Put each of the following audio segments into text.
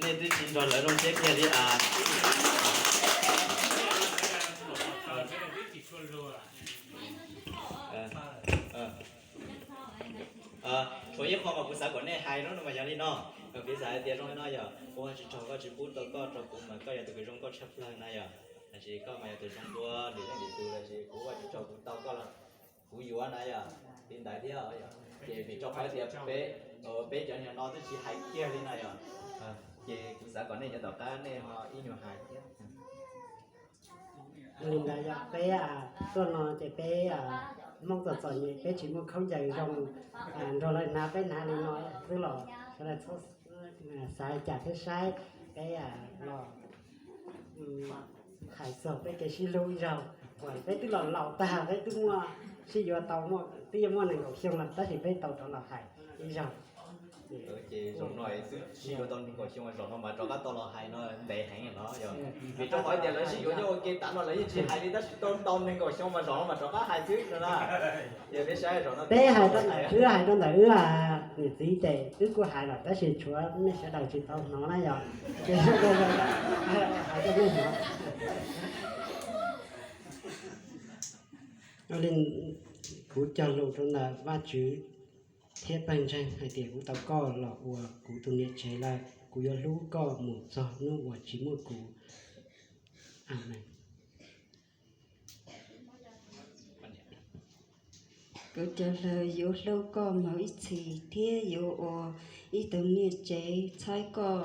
Twb tsis nrog lawv zoo siab kiag li as. Tshuav ib qho mas kuv xav kom nej hais no mas yog li no, kom piv xam hais tias zoo li no yog ua tsis tsaug koj tsis pub tau koj rau kuv mas koj yog tus kws zoo nkauj tshaj plawg na yog, tab sis koj mas yog tus zoo dua lwm leej lwm tus, tab sis kuv ua tsis tsaug kuv tau koj los kuv yuav na yog li ntawd thiab. Ces vim rau qhov tias peb, peb cov niag no twb tsis hais kiag li na yog, ces kuv xav kom nej cov tom qab nej ho ib nyuag hais thiab. Li ntawd yog peb tuaj no ces peb Hmoob txom txom nyem, peb tsis muaj khaub ncaws zoo nrog lawv hnav, peb hnav li no xwb los sawv daws txhob xav cas thiab saib. Peb los hais txog peb kev sib hlub ib zaug, uas peb twb los laus tag, peb twb muaj, sib yuav tau muaj, twb yuav muaj nees nkaum xyoo lawm tab sis peb tau rov los hais ib zaug. Ces zoo no twb sib yuav tau nees nkaum xyoo, zaum no mas rov qab tau los hais no ntev heev no yog, vim rau qhov tias lawv sib yuav nyob ua ke tas no lawv yeej tsis hais li, tab sis tau tau nees nkaum xyoo mas zaum no mas rov qab hais xwb no na. Ces peb saib zaum no peb hais rau ntawm wb, hais rau ntawm wb niam txiv ces wb kuj hais lawm tab sis tshuav nej sawv daws tsis tau hnov na yog, hais rau nej hnov. Kuv cog lus rau ntawm Vajtswv thiab pawg ntseeg hais tias kuv tau koj los ua kuv tus niam tsev lawm, kuv yuav hlub koj mus txog hnub uas tsis muaj kuv. Amees. Kuv cov hlub, yuav hlub koj mus ib txhis thiab yuav ua ib tug niam tsev txhawb koj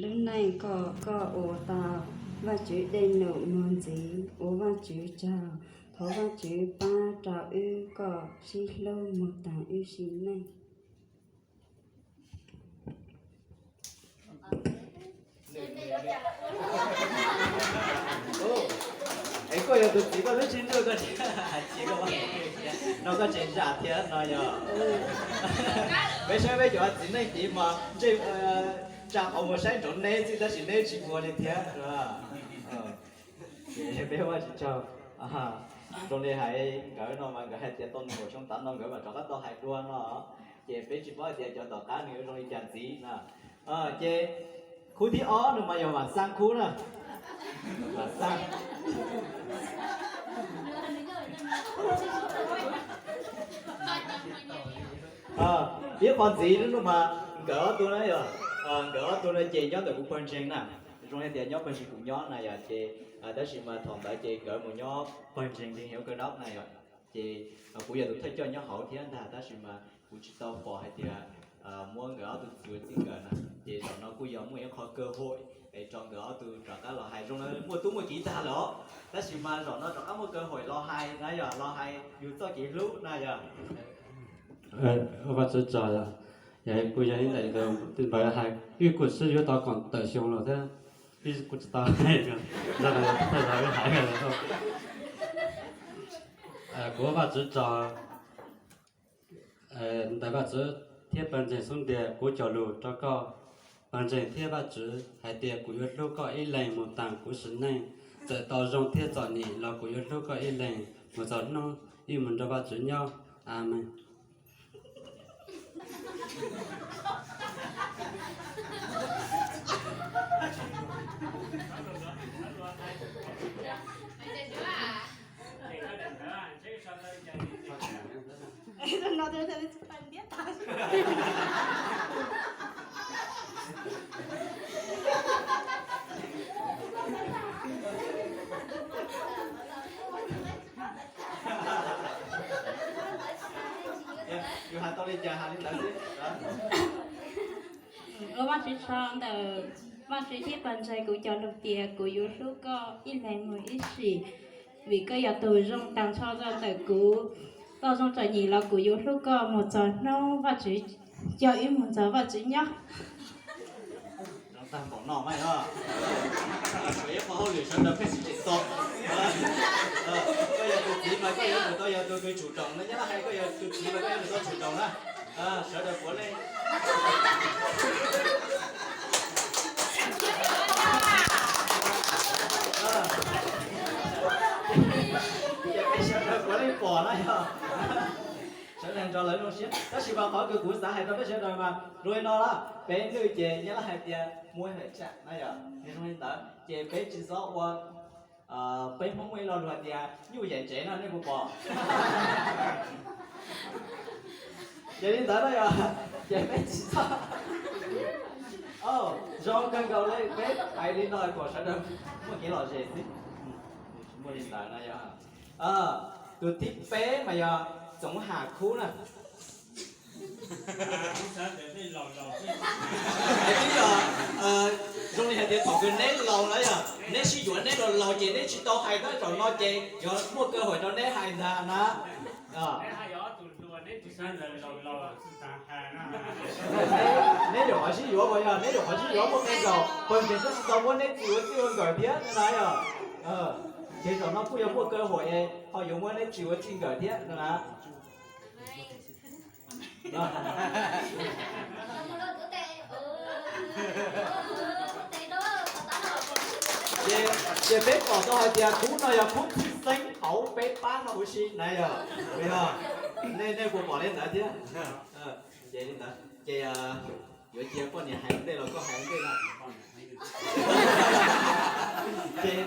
lub neej kom koj ua tau Vajtswv dej num muag ntxiv, ua Vajtswv tsaug. Thov Vajtswv pab rau wb kom sib hlub mus tag wb sim neej. Es koj yog tus txiv koj twb tsis ntuj koj tsis hais txiv koj, no koj tseem zam thiab no yog. Peb saib peb cov txiv neej tid mas ntsej tsa qhov muag saib ntsoov neb xwb tab sis neb tsis ua li thiab. Ces peb ua tsis tsaug. Zoo li hais nkawd no mas nkawd hais tias tau nees nkaum xyoo tav no nkawd mam rov qab tau hais dua no, ces peb tsis paub hais tias cov tom qab nws yuav zoo li cas ntxiv na. Ces khub thib ob no mas yog Vam Xab khub na. Vam Xab. Ib qho ntxiv no mas nkawd ob tug na yog, nkawd ob tug no ces nyob ntawm kuv pawg ntseeg na. Zoo li tias nyob pawg ntseeg kuv nyob na yog ces, tab sis mas thaum ntawd ces nkawd mus nyob pawg ntseeg li heev kawg dab na yog, ces kuv yog tus thawj coj nyob hauv thiab ntag tab sis mas kuv tsis tau pom hais tias muab nkawd ob tug txuas txij nkawm na. Ces zaum no kuj yog muaj ib qho kawg hauj es rau nkawd ob tug rov qab los hais, zoo li muaj tub muaj kiv tag lawm os, tab sis mas zaum no rov qab muaj kawg hauj los hais na yog, los hais yus txoj kev hlub na yog. Ua Vajtswv tsaug, kuv yog ib ntawm tus npawg hais, wb kuj sib yuav tau kaum tawm xyoo los thiab, wb kuj tsis tau hais, kuv ua Vajtswv tsaug. Ntawm Vajtswv thiab pawg ntseeg xub ntiag kuv cog lus rau koj, pawg ntseeg thiab Vajtswv, hais tias kuv yuav hlub koj ib leeg mus tag kuv sim neej, txawm tau zoo thiab txom nyem los kuv yuav hlub koj ib leeg mus txog hnub wb mus nrog Vajtswv nyob. Amees. Yus hais tau li cas hais li ntawd xwb. Ua Vajtswv tsaug, ntawm Vajtswv thiab pawg ntseeg kuv cog lus tias kuv yuav hlub koj ib leeg mus ib sim, vim koj yog tus zoo tag nrho rau ntawm kuv. Txoj zoo txom nyem los kuv yuav hlub koj mus txog hnub Vajtswv coj wb mus nrog Vajtswv nyob. Zoo tag npaum no mas yog, ib qho hauj lwm sawv daws pheej tsis tsim txom. Koj yog tus txiv mas koj yuav mus tau yog tus kws tsum roos na, nyob hais koj yog tus txiv mas koj yuav mus tau tsum roos na. Sawv daws puav leej, sawv daws puav leej pom na yog, sawv daws rau lawv zoo siab. Tab sis mas qhov kws kuv xav hais rau peb sawv daws mas zoo li no na, peb nwj ces nyab laj hais tias muaj hais tsam na yom, zoo li ntawd ces peb tsis txhob ua, peb Hmoob muaj ib lo lus hais tias nyuj yaim ntsev no nej puas pom? Ces li ntawd na yom, ces peb tsis txhob, o, zoo kawg nkaus li peb hais li no kom sawv daws muaj kev lom zem xwb. Muaj li ntawd na yom. Tus thib peb mas yog Txoov Ham Khub na. Twb yog, zoo li hais tias thaum kws neb laus lawm yog neb sib yuav neb los laus ces neb tsis tau hais tab tom no ces yog muaj kawg huam rau neb hais ntag na. Neb yuav qhov sib yuav mas yog neb yuav qhov sib yuav muaj kawg nkaus, pawg ntseeg twb tsis tau muab neb txij ua txij ua nkawm thiab na yom. Ces zaum no kuj yog muaj kawg huam es ho yuav muab neb txij ua txij nkawm thiab na. Ces peb pom tau hais tias khub no yog khub thib xeeb hauv peb pab no huv si na yom. Nej puas pom li ntawd thiab? Ces li ntawd ces yuav cia poj niam hais ua ntej los koj hais ua ntej no? Ces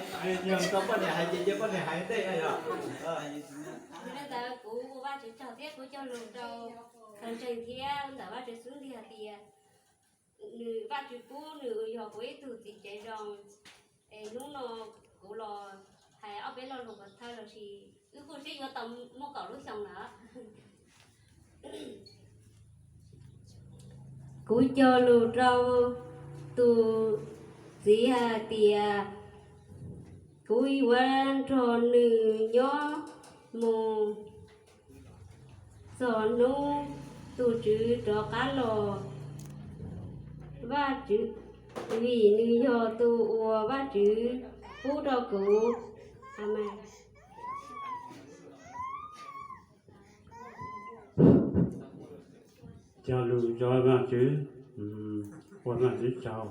yog tau poj niam hais ces cia poj niam hais ua ntej na yom. Li ntawd kuv ua Vajtswv tsaug thiab kuv cog lus rau txog ntseeg thiab ntawm Vajtswv xub ntiag hais tias nws, Vajtswv pub nws yog kuv ib tug txiv tsev zoo. Es hnub no kuv los hais ob peb lo lus pov thawj los sis wb kuj sib yuav tau muaj kaum lub xyoo lawm. Kuv cog lus rau tus txiv hais tias kuv yuav nrog nws nyob mus txog hnub tus Tswv rov qab los, Vajtswv, vim nws yog tus uas Vajtswv pub rau kuv. Amees. Cog lus rau Vajtswv, ua Vajtswv tsaug.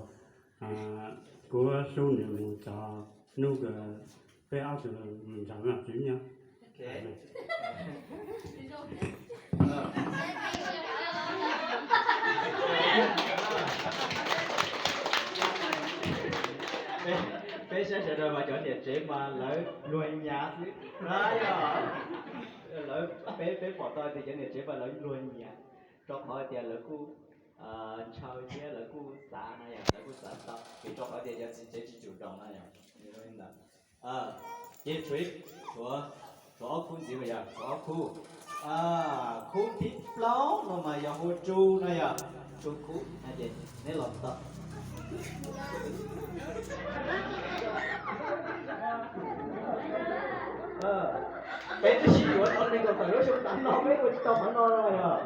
Kuv xub nws mus txog hnub peb ob tug mus nrog Vajtswv nyob. Peb saib sawv daws mas cov niam tsev mas lawv luag nyav xwb. Lawv, peb, peb pom tau tias cov niam tsev mas lawv luag nyav, rau qhov tias lawv kuj ntshaw thiab lawv kuj xav na yom, lawv kuj xav tau, vim rau qhov tias cov txiv tsev tsis tsum doos na yom. Ces tshuav, tshuav ob khub ntxiv mas yog tshuav ob khub. Khub thib plaub no mas yog hu Tsu no yog Tsu khub, ces neb los tau. Peb twb sib yuav tau nees nkaum tawm lub xyoo tas no peb ua tsis tau qhov no yog.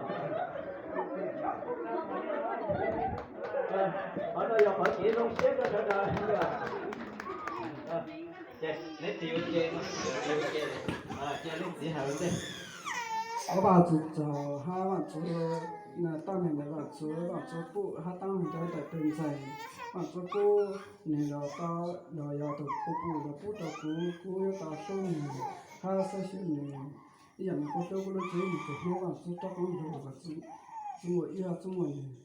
Qhov no yog qhov kev zoo siab rau sawv daws. Ces neb tis ua ke, tis ua ke, cia leej txiv hais ua ntej. Ua Vajtswv tsaug hab Vajtswv, tab meeg ntawm Vajtswv, Vajtswv pub hab tab meeg rau ib tawm peg ntxeeg, Vajtswv pub nws los tau, los yog tus pub pub los pub rau kuv, kuv yuav tau hlub nws hab xaiv xyuas nws ib yam nws kuj hlub kuv lub tsev neeg txhua hnub. Vajtswv rov qab nrog kuv txuj muaj ib txuj muaj nws.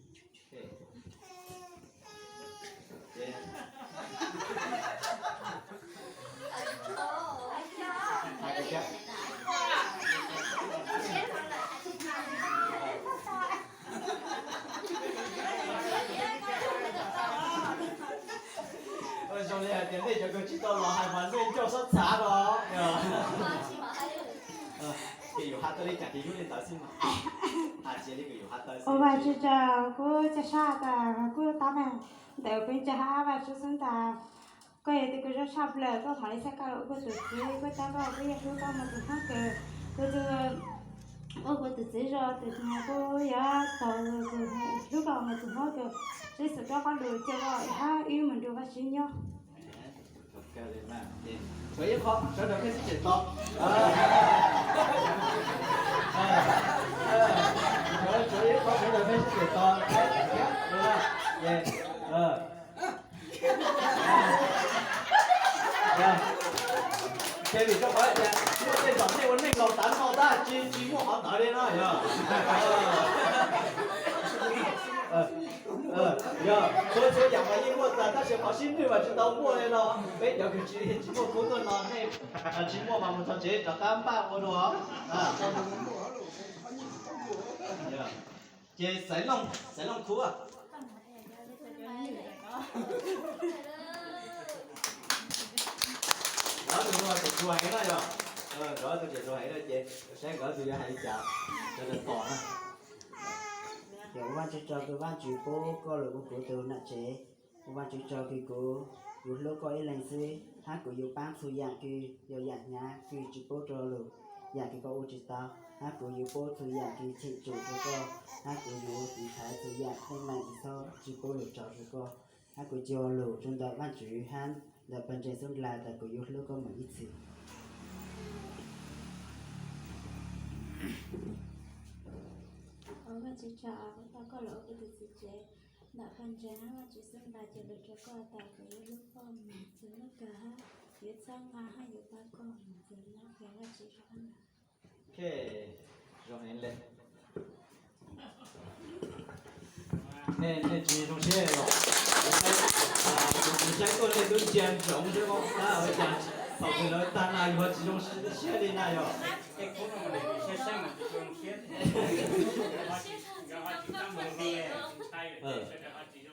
Zoo li hais tias nej cov kws tsis tau los hais mas nej coj sab txhav no. Kws yus has tau li cas ces yog li ntawd xwb mas. Has cia li kws yus has tau xwb. Ua Vajtswv tsaug, kuv coj sab tas kuv tab meeg ntawm peb cov hab Vajtswv xwb tas. Koj yog tus kws zoo tshaj plaws, koj mam li txhawb koj ua kuv tus txiv, kuv tab koj, kuv yeej hlub koj mus tus hmoov kawg. Kuv tus, ua kuv tus txiv zoo tus hmoov, kuv yuav taug tus hmoov, hlub koj mus tus hmoov kawg. Tswv Yexus rov qab los coj koj hab wb mus nrug Vajtswv nyob. Tshuav ib qho sawv daws pheej sib cem to. Tshuav ib qho sawv daws pheej sib cem to. Ces vim rau qhov tias muaj tej zaum nej ua neej Tav no tab tsis tsis muaj qhov ntawd li no yog. Yog txhua txhua yam mas yeej muaj tag tab sis qhov sib nwj mas tsis tau muaj li no. Peb cov kws tsis tsis muaj khub tuaj no nej tsis muaj mas mus txog tsev rov qab npaj ua dua. Ces Xaiv Looj, Xaiv Looj khub. Nkawd tus no tseem tsuas heev na yog, nkawd tus tseem tsuas heev na ces saib nkawd tus yuav hais li cas, sawv daws tos na. Ces ua Vajtswv tsaug kws Vajtswv pub koj los ua kuv tus nam tsev. Ua Vajtswv tsaug kws kuv, kuv hlub koj ib leeg xwb, hab kuv yuav paab txhua yaam kws yog yaam hnyav kws tsis pub rua lug, yaam kws koj ua tsis tau, hab kuv yuav pub txhua yaam kws cheem tsum rua koj, hab kuv yuav tiv thaiv txhua yaam teeb meem kws txhob tsis pub lug tso rua koj, hab kuv cuag lug rua ntawm Vajtswv hab ntawm pawg ntseeg Xub Nplas tas kuv yuav hlub koj moog ib txhis. Ua Vajtswv tsaug kws tau koj los ua kuv tus txiv tsev. Ntawm pawg ntseeg hab Vajtswv Xub Nplas cuag lug rua koj tas kuv yuav hlub koj moog txug nub kawg hab yuav txhawb nqa hab yuav pab koj moog txug nub kawg. Vajtswv tsaug. Zoo heev le. Nej tsis zoo siab los? Kuv saib tuaj nej tub ntsia ntsoov xwb, ua cas thaum kws lawv tag na yus ho tsis zoo siab li na yog?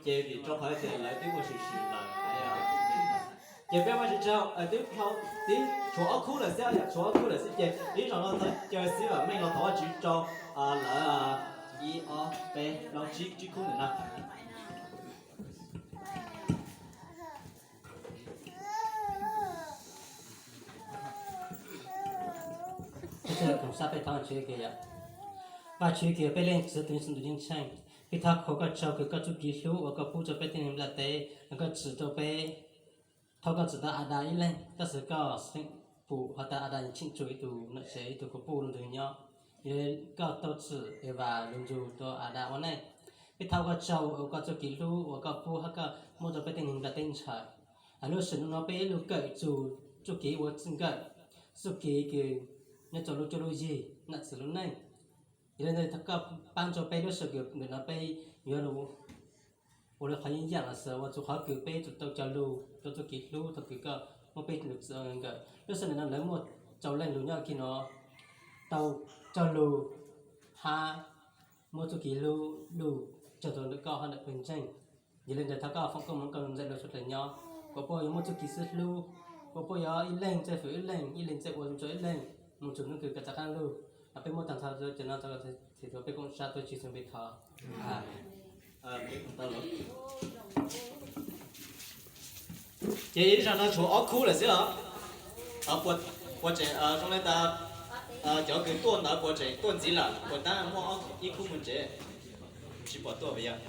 Ces vim rau qhov tias lawv twb ua sim sim lawm. Ces peb Vajtswv tsaug, twb tshuav ob khub lawm xwb, tshuav ob khub lawm xwb ces ib zaug no txhob caw xib vam meej los thov Vajtswv rau lawv ib ob peb plaub tsib tsib khub ntawm no. Peb sab peb thov Vajtswv, Vajtswv kws peb Leej Txiv tus Yeej Txwj Ntuj Ceeb Tsheej, peb thov qhuas koj tsaug kws koj txuj kev hlub uas koj pub rau peb tej neeg nplaj teb, koj tsim rau peb thaum koj tsim tau Adas ib leeg, tab sis koj xeem pum has tas Adas cheem tsum ib tug nom tsev ib tug khuv puj lug ntug nyob. Yog li koj tau tsim Evas lug nrug rau Adas ua neej. Peb thov koj tsaug uas koj txuj kev hlub uas koj pub hab koj muab rau peb tej neeg nplaj teb ntshaw. Lub sij hawm no peb lug kawm txug txuj kev ua txij nkawm, txuj kev kws nyob rau lub cuab lub yig nam txiv lub neej. Yog li ntawd thov koj paab rau peb lub sij hawm kws ntawm no peb yuav lug ua lub qhov yeej yam los sis ua txug qhov kws peb yuav tsum tau cog lug rau txuj kev hlub thaum kws koj muab peb lug txim nkawm. Lub sij hawm ntawm no lawv muaj rau leej lug nyob kis no tau cog lug hab muab txuj kev hlub lug cog tau ntawm koj hab ntawm pawg ntseeg. Yog li ntawd thov koj foom koob moov koj lug ntxim lug suav dlawg nyob, kuas puab yuav muaj txuj kev sib hlub, kuas puab yuav ib leeg txawj fwm ib leeg, ib leeg txawj ua zoo rua ib leeg, moog txug nub kws koj rov qaab lug. Peb muab taag nrho cov no thov txim rua peb Koom Tsav tuab Tswv Yexus Khetos. Ces ib zaug no tshuav ob khub lawm xwb os. Puas tseem zoo le tas cov kws tuaj ntawd puas tseem tuaj ntxiv lawm, puas tab muaj ib khub moog tsev tsis pom tuaj yog?